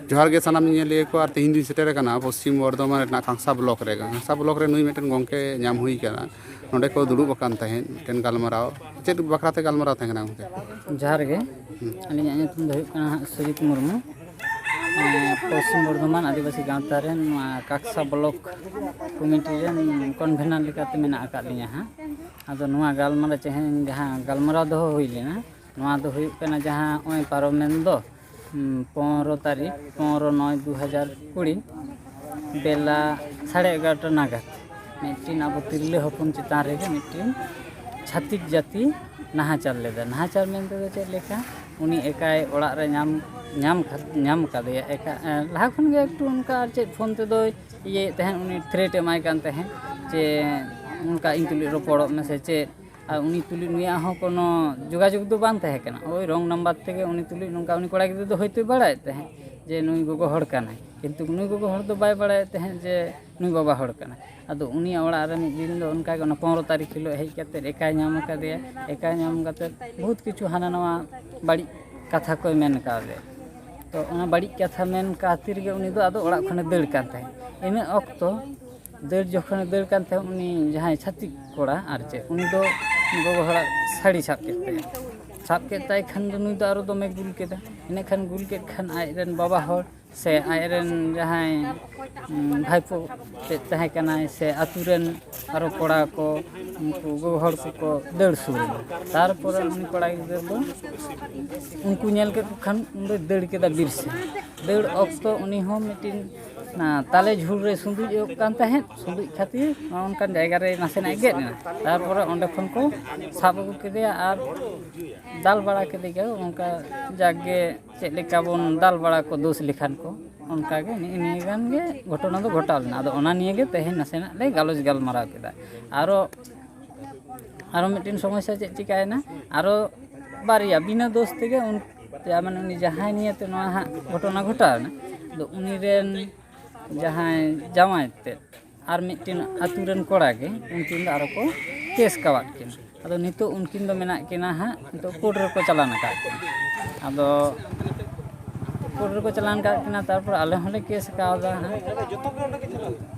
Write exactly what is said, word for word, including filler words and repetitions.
ᱡᱚᱦᱟᱨ ᱜᱮ ᱥᱟᱱᱟᱢ ᱧᱮᱧᱮᱞᱤᱭᱟᱹ ᱠᱚ᱾ ᱟᱨ ᱛᱮᱦᱮᱧ ᱫᱩᱧ ᱥᱮᱴᱮᱨ ᱟᱠᱟᱱᱟ ᱯᱚᱥᱪᱤᱢ ᱵᱚᱨᱫᱷᱚᱢᱟᱱ ᱨᱮᱱᱟᱜ ᱠᱟᱸᱠᱥᱟ ᱵᱞᱚᱠ ᱨᱮ᱾ ᱠᱟᱸᱠᱥᱟ ᱵᱞᱚᱠ ᱨᱮ ᱱᱩᱭ ᱢᱤᱫᱴᱮᱱ ᱜᱚᱢᱠᱮ ᱧᱟᱢ ᱦᱩᱭ ᱟᱠᱟᱱᱟ, ᱱᱚᱸᱰᱮ ᱠᱚ ᱫᱩᱲᱩᱵ ᱟᱠᱟᱱ ᱛᱟᱦᱮᱸᱫ ᱢᱤᱫᱴᱮᱱ ᱜᱟᱞᱢᱟᱨᱟᱣ᱾ ᱪᱮᱫ ᱵᱟᱠᱷᱨᱟ ᱛᱮ ᱜᱟᱞᱢᱟᱨᱟᱣ ᱛᱟᱦᱮᱸ ᱠᱟᱱᱟ ᱜᱚᱢᱠᱮ? ᱡᱚᱦᱟᱨ ᱜᱮ᱾ ᱟᱹᱞᱤᱧᱟᱜ ᱧᱩᱛᱩᱢ ᱫᱚ ᱦᱩᱭᱩᱜ ᱠᱟᱱᱟ ᱦᱟᱸᱜ ᱥᱩᱡᱤᱛ ᱢᱩᱨᱢᱩ᱾ ᱮᱸ, ᱯᱚᱥᱪᱤᱢ ᱵᱚᱨᱫᱷᱚᱢᱟᱱ ᱟᱹᱫᱤᱵᱟᱹᱥᱤ ᱜᱟᱶᱛᱟ ᱨᱮᱱ ᱱᱚᱣᱟ ᱠᱟᱸᱠᱥᱟ ᱵᱞᱚᱠ ᱠᱚᱢᱤᱴᱤ ᱨᱮᱱ ᱠᱚᱱᱵᱷᱮᱱᱟᱨ ᱞᱮᱠᱟᱛᱮ ᱢᱮᱱᱟᱜ ᱟᱠᱟᱫ ᱞᱤᱧᱟᱹ ᱦᱟᱸᱜ᱾ ᱟᱫᱚ ᱱᱚᱣᱟ ᱜᱟᱞᱢᱟᱨᱟᱣ ᱛᱮᱦᱮᱧ ᱡᱟᱦᱟᱸ ᱜᱟᱞᱢᱟᱨᱟᱣ ᱫᱚᱦᱚ ᱦᱩᱭ ᱞᱮᱱᱟ, ᱱᱚᱣᱟ ᱫᱚ ᱦᱩᱭᱩᱜ ᱠᱟᱱᱟ ᱡᱟᱦᱟᱸ ᱱᱚᱜᱼᱚᱭ ᱯᱟᱨᱚᱢᱮᱱ ᱫᱚ, ᱦᱩᱸ, ᱯᱚᱱᱨᱚ ᱛᱟᱹᱨᱤᱠᱷ, ᱯᱚᱱᱨᱚ ᱱᱚᱭ ᱫᱩ ᱦᱟᱡᱟᱨ ᱠᱩᱲᱤ, ᱵᱮᱞᱟ ᱥᱟᱲᱮ ᱮᱜᱟᱨᱚᱴᱟ ᱱᱟᱜᱟᱫ ᱢᱤᱫᱴᱤᱱ ᱟᱵᱚ ᱛᱤᱨᱞᱟᱹ ᱦᱚᱯᱚᱱ ᱪᱮᱛᱟᱱ ᱨᱮᱜᱮ ᱢᱤᱫᱴᱤᱱ ᱪᱷᱟᱹᱛᱤᱠ ᱡᱟᱹᱛᱤ ᱱᱟᱦᱟᱪᱟᱨ ᱞᱮᱫᱟ᱾ ᱱᱟᱦᱟᱪᱟᱨ ᱢᱮᱱᱛᱮ ᱫᱚ ᱪᱮᱫ ᱞᱮᱠᱟ? ᱩᱱᱤ ᱮᱠᱟᱭ ᱚᱲᱟᱜ ᱨᱮ ᱧᱟᱢ, ᱧᱟᱢ ᱠᱟ-, ᱧᱟᱢ ᱠᱟᱫᱮᱭᱟ᱾ ᱮᱠᱟ-, ᱮ, ᱞᱟᱦᱟ ᱠᱷᱚᱱ ᱜᱮ ᱮᱠᱴᱩ ᱚᱱᱠᱟ ᱟᱨ ᱪᱮᱫ ᱯᱷᱳᱱ ᱛᱮᱫᱚᱭ ᱤᱭᱟᱹᱭᱮᱫ ᱛᱟᱦᱮᱸᱫ, ᱩᱱᱤ ᱛᱷᱨᱮᱴ ᱮᱢᱟᱭ ᱠᱟᱱ ᱛᱟᱦᱮᱸᱫ ᱡᱮ ᱚᱱᱠᱟ ᱤᱧ ᱛᱩᱞᱩᱡ ᱨᱚᱯᱚᱲᱚᱜ ᱢᱮ ᱥᱮ ᱪᱮᱫ᱾ ᱟᱨ ᱩᱱᱤ ᱛᱩᱞᱩᱡ ᱱᱩᱭᱟᱜ ᱦᱚᱸ ᱠᱳᱱᱳ ᱡᱳᱜᱟᱡᱳᱜᱽ ᱫᱚ ᱵᱟᱝ ᱛᱟᱦᱮᱸ ᱠᱟᱱᱟ᱾ ᱳᱭ ᱨᱚᱝ ᱱᱟᱢᱵᱟᱨ ᱛᱮᱜᱮ ᱩᱱᱤ ᱛᱩᱞᱩᱡ ᱱᱚᱝᱠᱟ ᱩᱱᱤ ᱠᱚᱲᱟ ᱜᱤᱫᱽᱨᱟᱹ ᱫᱚ ᱦᱳᱭᱛᱳᱭ ᱵᱟᱲᱟᱭᱮᱫ ᱛᱟᱦᱮᱸᱫ ᱡᱮ ᱱᱩᱭ ᱜᱚᱜᱚ ᱦᱚᱲ ᱠᱟᱱᱟᱭ, ᱠᱤᱱᱛᱩ ᱱᱩᱭ ᱜᱚᱜᱚ ᱦᱚᱲ ᱫᱚ ᱵᱟᱭ ᱵᱟᱲᱟᱭᱮᱫ ᱛᱟᱦᱮᱸᱫ ᱡᱮ ᱱᱩᱭ ᱵᱟᱵᱟ ᱦᱚᱲ ᱠᱟᱱᱟᱭ᱾ ᱟᱫᱚ ᱩᱱᱤᱭᱟᱜ ᱚᱲᱟᱜ ᱨᱮ ᱢᱤᱫ ᱫᱤᱱ ᱫᱚ ᱚᱱᱠᱟ ᱜᱮ ᱚᱱᱟ ᱯᱚᱱᱨᱚ ᱛᱟᱹᱨᱤᱠᱷ ᱦᱤᱞᱳᱜ ᱦᱮᱡ ᱠᱟᱛᱮᱫ ᱮᱠᱟᱭ ᱧᱟᱢ ᱟᱠᱟᱫᱮᱭᱟ᱾ ᱮᱠᱟᱭ ᱧᱟᱢ ᱠᱟᱛᱮᱫ ᱵᱚᱦᱩᱛ ᱠᱤᱪᱷᱩ ᱦᱟᱱᱟ ᱱᱟᱣᱟ ᱵᱟᱹᱲᱤᱡ ᱠᱟᱛᱷᱟ ᱠᱚᱭ ᱢᱮᱱ ᱠᱟᱣᱫᱮᱭᱟ᱾ ᱛᱚ ᱚᱱᱟ ᱵᱟᱹᱲᱤᱡ ᱠᱟᱛᱷᱟ ᱢᱮᱱ ᱠᱷᱟᱹᱛᱤᱨ ᱜᱮ ᱩᱱᱤ ᱫᱚ ᱟᱫᱚ ᱚᱲᱟᱜ ᱠᱷᱚᱱᱮ ᱫᱟᱹᱲ ᱠᱟᱱ ᱛᱟᱦᱮᱸᱫ᱾ ᱤᱱᱟᱹ ᱚᱠᱛᱚ ᱫᱟᱹᱲ ᱡᱚᱠᱷᱚᱱᱮ ᱫᱟᱹᱲ ᱠᱟᱱ ᱛᱟᱦᱮᱸᱫ, ᱩᱱᱤ ᱡᱟᱦᱟᱸᱭ ᱪᱷᱟᱹᱛᱤᱠ ᱠᱚᱲᱟ ᱟᱨ ᱪᱮᱫ, ᱩᱱᱤ ᱫᱚ ᱜᱚᱜᱚ ᱦᱚᱲᱟᱜ ᱥᱟᱹᱲᱤ ᱥᱟᱵ ᱠᱮᱫ ᱛᱟᱭᱟ᱾ ᱥᱟᱵ ᱠᱮᱫ ᱛᱟᱭ ᱠᱷᱟᱱ ᱫᱚ ᱱᱩᱭ ᱫᱚ ᱟᱨᱚ ᱫᱚᱢᱮ ᱜᱩᱞ ᱠᱮᱫᱟ᱾ ᱤᱱᱟᱹ ᱠᱷᱟᱱ ᱜᱩᱞ ᱠᱮᱫ ᱠᱷᱟᱱ ᱟᱡ ᱨᱮᱱ ᱵᱟᱵᱟ ᱦᱚᱲ ᱥᱮ ᱟᱡ ᱨᱮᱱ ᱡᱟᱦᱟᱸᱭ, ᱩᱸ, ᱵᱷᱟᱭᱯᱳ ᱛᱮᱫ ᱛᱟᱦᱮᱸ ᱠᱟᱱᱟᱭ ᱥᱮ ᱟᱹᱛᱩ ᱨᱮᱱ ᱟᱨᱚ ᱠᱚᱲᱟ ᱠᱚ, ᱩᱱᱠᱩ ᱜᱚᱜᱚ ᱦᱚᱲ ᱠᱚᱠᱚ ᱫᱟᱹᱲ ᱥᱩᱨ ᱮᱱᱟ᱾ ᱛᱟᱨᱯᱚᱨᱮ ᱩᱱᱤ ᱠᱚᱲᱟ ᱜᱤᱫᱽᱨᱟᱹ ᱫᱚ ᱩᱱᱠᱩ ᱧᱮᱞ ᱠᱮᱫ ᱠᱚ ᱠᱷᱟᱱ ᱩᱱ ᱫᱚᱭ ᱫᱟᱹᱲ ᱠᱮᱫᱟ ᱵᱤᱨ ᱥᱮᱫ᱾ ᱫᱟᱹᱲ ᱚᱠᱛᱚ ᱩᱱᱤ ᱦᱚᱸ ᱢᱤᱫᱴᱤᱱ ᱚᱱᱟ ᱛᱟᱞᱮ ᱡᱷᱩᱲ ᱨᱮ ᱥᱩᱸᱫᱩᱡᱚᱜ ᱠᱟᱱ ᱛᱟᱦᱮᱸᱫ᱾ ᱥᱩᱸᱫᱩᱡ ᱠᱷᱟᱹᱛᱤᱨ ᱱᱚᱜᱼᱚ ᱱᱚᱝᱠᱟᱱ ᱡᱟᱭᱜᱟ ᱨᱮ ᱱᱟᱥᱮᱱᱟᱜ ᱜᱮᱫ ᱮᱱᱟ᱾ ᱛᱟᱨᱯᱚᱨᱮ ᱚᱸᱰᱮ ᱠᱷᱚᱱ ᱠᱚ ᱥᱟᱵ ᱟᱹᱜᱩ ᱠᱮᱫᱮᱭᱟ ᱟᱨ ᱫᱟᱞ ᱵᱟᱲᱟ ᱠᱮᱫᱮ ᱜᱮᱭᱟ᱾ ᱚᱱᱠᱟ ᱡᱟᱠ ᱜᱮ ᱪᱮᱫ ᱞᱮᱠᱟ ᱵᱚᱱ ᱫᱟᱞ ᱵᱟᱲᱟ ᱠᱚ ᱫᱳᱥ ᱞᱮᱠᱷᱟᱱ ᱠᱚ, ᱚᱱᱠᱟ ᱜᱮ ᱱᱤᱭᱟᱹ ᱜᱟᱱ ᱜᱮ ᱜᱷᱚᱴᱚᱱᱟ ᱫᱚ ᱜᱷᱚᱴᱟᱣ ᱞᱮᱱᱟ᱾ ᱟᱫᱚ ᱚᱱᱟ ᱱᱤᱭᱮ ᱜᱮ ᱛᱮᱦᱮᱧ ᱱᱟᱥᱮᱱᱟᱜ ᱞᱮ ᱜᱟᱞᱚᱪ ᱜᱟᱞᱢᱟᱨᱟᱣ ᱠᱮᱫᱟ᱾ ᱟᱨᱚ, ᱟᱨᱚ ᱢᱤᱫᱴᱮᱱ ᱥᱚᱢᱚᱥᱥᱟ ᱪᱮᱫ ᱪᱤᱠᱟᱹᱭᱮᱱᱟ, ᱟᱨᱚ ᱵᱟᱨᱭᱟ ᱵᱤᱱᱟᱹ ᱫᱳᱥ ᱛᱮᱜᱮ ᱩᱱ, ᱡᱟ-, ᱢᱟᱱᱮ ᱩᱱᱤ ᱡᱟᱦᱟᱸᱭ ᱱᱤᱭᱮᱛᱮ ᱱᱚᱣᱟ ᱦᱟᱸᱜ ᱜᱷᱚᱴᱚᱱᱟ ᱜᱷᱚᱴᱟᱣ ᱮᱱᱟ, ᱟᱫᱚ ᱩᱱᱤ ᱨᱮᱱ ᱡᱟᱦᱟᱸᱭ ᱡᱟᱶᱟᱭ ᱛᱮᱫ ᱟᱨ ᱢᱤᱫᱴᱮᱱ ᱟᱹᱛᱩ ᱨᱮᱱ ᱠᱚᱲᱟ ᱜᱮ, ᱩᱱᱠᱤᱱ ᱫᱚ ᱟᱨᱚ ᱠᱚ ᱠᱮᱥ ᱠᱟᱣᱟᱫ ᱠᱤᱱᱟ᱾ ᱟᱫᱚ ᱱᱤᱛᱚᱜ ᱩᱱᱠᱤᱱ ᱫᱚ ᱢᱮᱱᱟᱜ ᱠᱤᱱᱟ ᱦᱟᱸᱜ, ᱱᱤᱛᱚᱜ ᱠᱳᱨᱴ ᱨᱮᱠᱚ ᱪᱟᱞᱟᱱ ᱟᱠᱟᱫ ᱠᱤᱱᱟ᱾ ᱟᱫᱚ ᱠᱳᱨᱴ ᱨᱮᱠᱚ ᱪᱟᱞᱟᱣ ᱟᱠᱟᱫ ᱠᱤᱱᱟ, ᱛᱟᱨᱯᱚᱨ ᱟᱞᱮ ᱦᱚᱸᱞᱮ ᱠᱮᱥ ᱠᱟᱣᱫᱟ ᱦᱟᱸᱜ᱾ ᱡᱚᱛᱚ ᱜᱮ ᱚᱸᱰᱮ ᱜᱮ ᱪᱟᱞᱟᱣ ᱞᱮᱱᱟ?